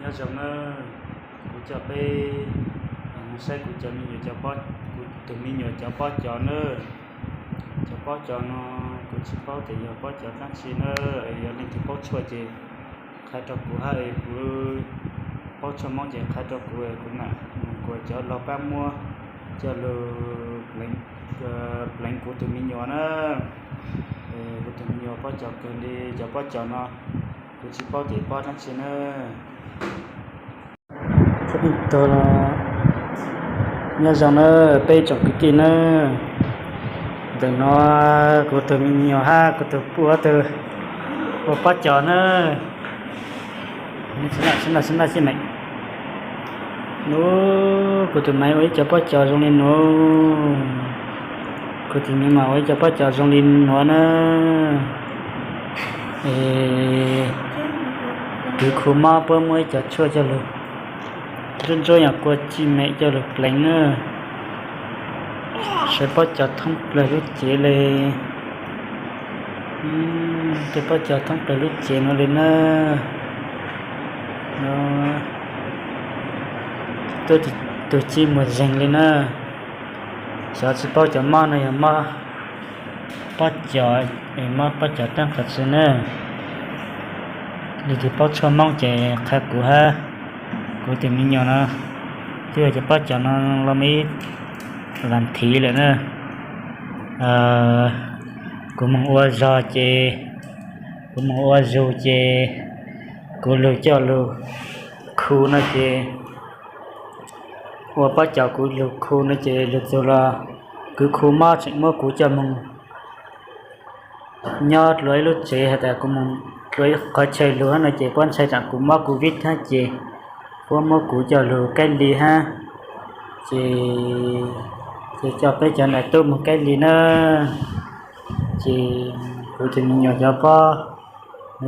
Nyob zoo nawb, kuv coj peb mus saib kuv cov me nyuam, kuv tus me nyuam cov pob cos nawb. Cov pob cos no kuv tsis paub tias yog pob cos dab tsi nawb, yog leej twg paub tshuaj ces qhia rau kuv hab, kuv paub tshuaj Hmoob ces qhia rau kuv, kuv mam mus kuas cov laug pab muab coj lug pleev kuv tus me nyuam na. Kuv tus me nyuam pob cos kawg li, cov pob cos no kuv tsis paub tias pob dab tsi nawb. Nyob zoo nawb peb tsoom kwv tij nawb. Ntawm no kuv tus me nyuam hab kuv tus puj ob tug ua pob cos nawb. Nub, kuv tus maiv ua ib co pob cos zoo li nuav, kuv tus me mas ua ib co pob cos zoo li nuav na. Es kwv khu mob puab muab ib co tshuaj coj lug, ntsuab ntsuab yog kua txij mem coj lug pleev na. Sawv pob cos thoob plawg lub cev le. Tej pob cos thoob plawg lub cev nuav le na. Tuab tug txij muag zeeg le na. Xyov tsis paub cov mob no yog mob pob cos, mob pob cos taab qhov txhia na. Leej twg paub tshuaj Moob ces qha kuv hab. Kuv tus me nyuam no twb yog cov pob cos no los muaj ib vas thiv lawm na. Kuv moog ua zog ces, kuv moog ua zug ces kuv lug coj lug khu no ces, ua pob cos kuv lug khu no ces lug txug los kwv khu mob tseem muab kuv coj moog nyob dlua ib lub tsev has tas kuv moog dlua ib qhov chaw lug hab no ces puab ntshai tsam kuv mob covid hab ces puab muab kuv coj lug cách ly hab. Ces, ces coj peb cov nam tub moog cách ly na. Ces kuv tus me nyuam cov pob,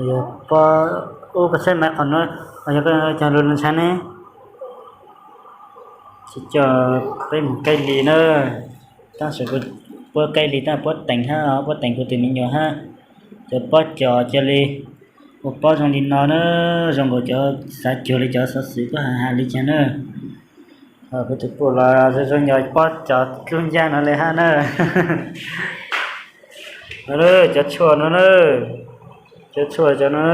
yog pob, ub koj saib maiv qhov nuav, yog cog lug ntshai ne. Ces coj peb moog cách ly na. Tab sis puab cách ly tab puab teem hab, puab teem kuv tus me nyuam hab. Cov pob cos ca le ua pob zoo li no na, zoo nkaus cov xav cuag li cov xov xwm puab has has li cas na. Kuv tus puj los zoo zoo nyob pob cos dlub ncaj no le hab na. Cov tshuaj no na, cov tshuaj cov no,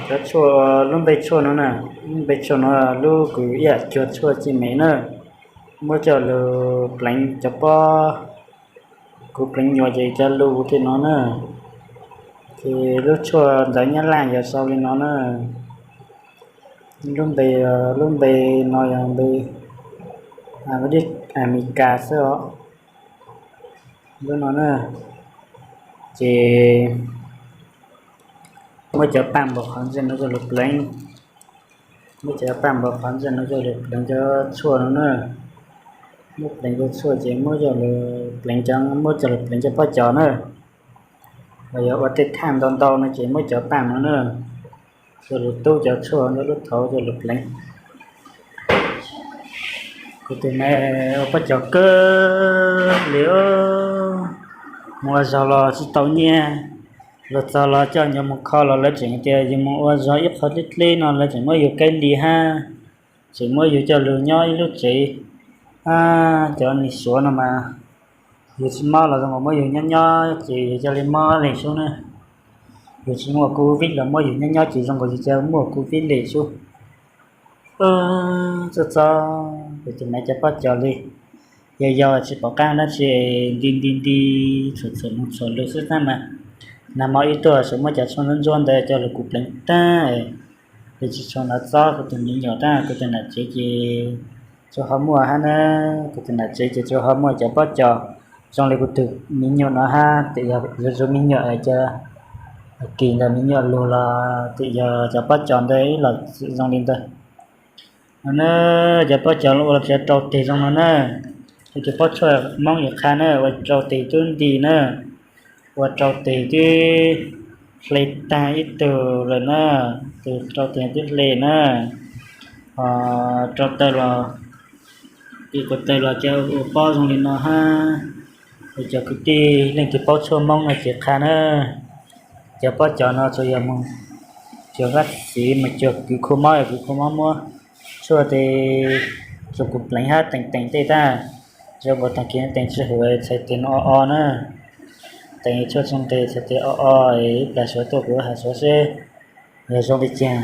cov tshuaj, lub npe tshuaj no na, lub npe tshuaj no lub kws ib yam cuag tshuaj txij mem na, muab coj lug pleev cov pob, kuv pleev nyuam ces cov lug tej no na. Ces lub tshuaj ntawv Nyab Laj yog sau li no na. Lub npe, lub npe no yog npe Amelikas xwb os. Lub no na, ces muab cov paj npaum qhov ntawm no coj lug pleev, muab cov paj npaum qhov ntawm no coj lug pleev cov tshuaj no na. Muab pleev cov tshuaj ces muab coj lug pleev cov, muab coj lug pleev cov pob cos na. Los yog ua tej thaj ntau ntau no ces muab cov paj no na, coj lug tub cov tshuaj ntawm lub thauv coj lug pleev. Kuv tus maiv ua pob cos kawg li, mus ua zog los tsis tau nyiaj, luag txog los coj nyiaj mus kho los lawv tseem tias yus mus ua zog ib qho dleb dleb no lawv tseem muab yus cách ly hab, tseem muab yus coj lug nyob ib lub tsev hab. Cov nim suav no mas yus tsis mob los zoo nkaus muab yus nyob nyob ces yus ca le mob le sub na. Yus tsis muaj covid los muab yus nyob nyob ces zoo nkaus yus ca muaj covid le sub. Txob txob, kuv tus maiv cov pob cos li, yog yog tsis pom qab dab tsi, nti nti nti, txhuam txhuam moog txhuam lug xwb tab mas nag hmo ib tuaj tseem muab cov tshuaj ntsuab ntsuab ntawd coj lug kuv pleev tag. Ces tsis tshua nov txob kuv tus me nyuam tab, kuv tus nam tsev ces tsuas ho muaj hab na. Kuv tus nam tsev ces tsuas ho muaj cov pob cos zoo li kuv tus me nyuam no hab, ces yog zug me nyuam ces kis ntawm me nyuam lug los ces yog cov pob cos ntawd ib los zoo li ntawd. No na, cov pob cos ua los tsev rau teg zoo no na. Ces cov pob tshuaj Moob yus qha na, ua rau teg tub nti na, ua rau teg twb hle tag ib tug lawm na, tus rau teg twb hle na, rau taw los, ib kuv taw los cov ua pob zoo li no hab. Cov kwv tij leej twg paub tshuaj Moob no ces qha na. Cov pob cos no tsuas yog moog Cuag vaj xiv mus cuag kwv khua mob, kwv khua mob muab tshuaj tes, tsuas kuv pleev hab teem teem tej tag, zoo nkaus tag kis teem tsis hum, txhais tes no o o na. Teem tshuaj tsoo tes txhais tes o o, ib plag suav tuaj kuv has suav seb yog zoo li cas.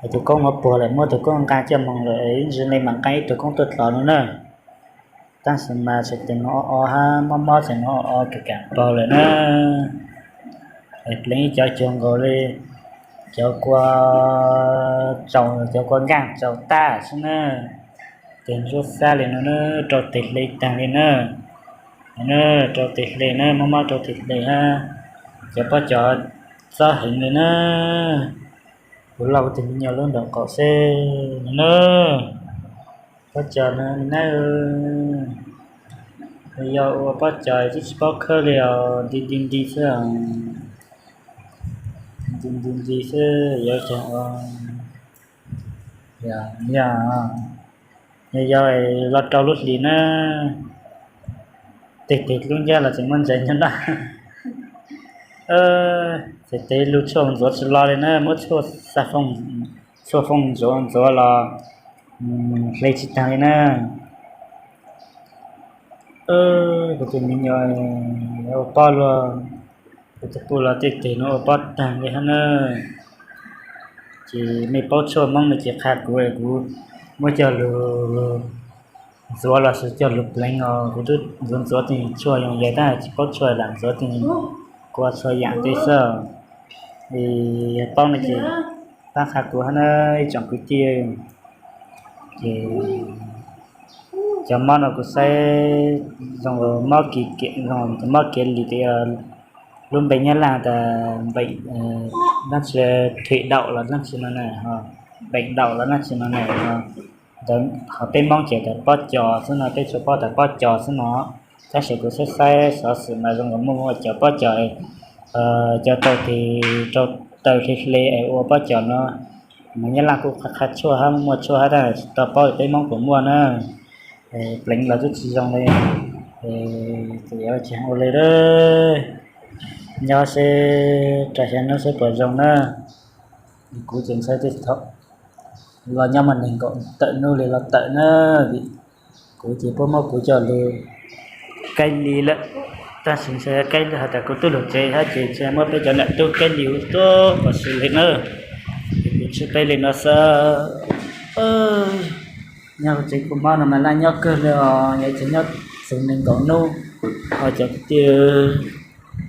Es tus koob no puag lawm, muab tus koob nqa coj moog lawm, ib ntsis le mam nqa ib tug koob tuaj dlov no na. Tab sis mas txhais tes no o o hab mob mob txhais no o o kawg kaam paug lawm na. Pleev ib cov cuag nkaus li cov kua tsaus, cov kua nkaaj tsaus tag xwb na. Tes ntsuab xab li no na, rau tes hle taag li na. Rau tes hle na, mob mob rau tes hle hab. Cov pob cos txob heev li na. Kuv lauj kuv tus me nyuam lub nraum qaum xwb no na. Pob cos no na, yog ua pob cos twb tsis paub khawb li os, nti nti nti xwb. Nti nti nti xwb, yuav cas ua. Yog, yog, yog los rau lub hlis na, tes tes lub ncaj los tseem muaj ntses nyob na. Txhais tes lug tshuaj ntxuav tsis lo li na, muab tshuaj xa, tshuaj fooj ntxuav ntxuav los hle tsis taag li na. Kuv tus me nyuam ua pob luag, kuv tus puj los tej teg no ua pob taag li hab na. Ces mej paub tshuaj Moob no ces qha kuv, kuv muab coj lug ntxuav los sis coj lug pleev os, kuv twb ntxuav ntxuav tej tshuaj yoo yas tab tsis paub tshuaj lam ntxuav tej kua txhua yaam tej xwb. Es yog paub no ces pab qha kuv hab na ib tsoom kwv tij. Ces cov mob no kuv saib zoo mob kev, mob kev li tias lub npe Nyab Laj tas npeem, dlaab tsi, thủy đậu los dlaab tsi no na, bệnh đậu los dlaab tsi no na. Ntawd ho peb Moob ces tas pob cos xwb no, peb tsuas paub tas pob cos xwb no. Tab sis kuv saib saib xov xwm mas zoo nkaus muaj muaj cov pob cos, cov taw tes rau taw hle hle es ua pob cos no. Mas Nyab Laj kuj qha qha tshuaj hab muaj tshuaj hab tab tsis tau paub peb Moob puas muaj na. Pleev los twb tsis zoo li. Ces ua li, nyob seb rau xyoo no seb puas zoo na. Kuv ces ntshai tej thaum los nyob mas nees nkaum tawm nub li los tawm na, vim kuv ces puab muab kuv coj lug cách ly lawm. Tab sis ntshai cách ly has tas kuv tub lug tsev hab ces ntshai muab peb cov nam tub cách ly ua tuab pov si li na. Ces kuv tshwj peb li no xwb. Nyob hauv tsev kuv mob no mas laj nyob kawg li os, yuav tsev nyob txug nees nkaum nub. Ho cov kwv tij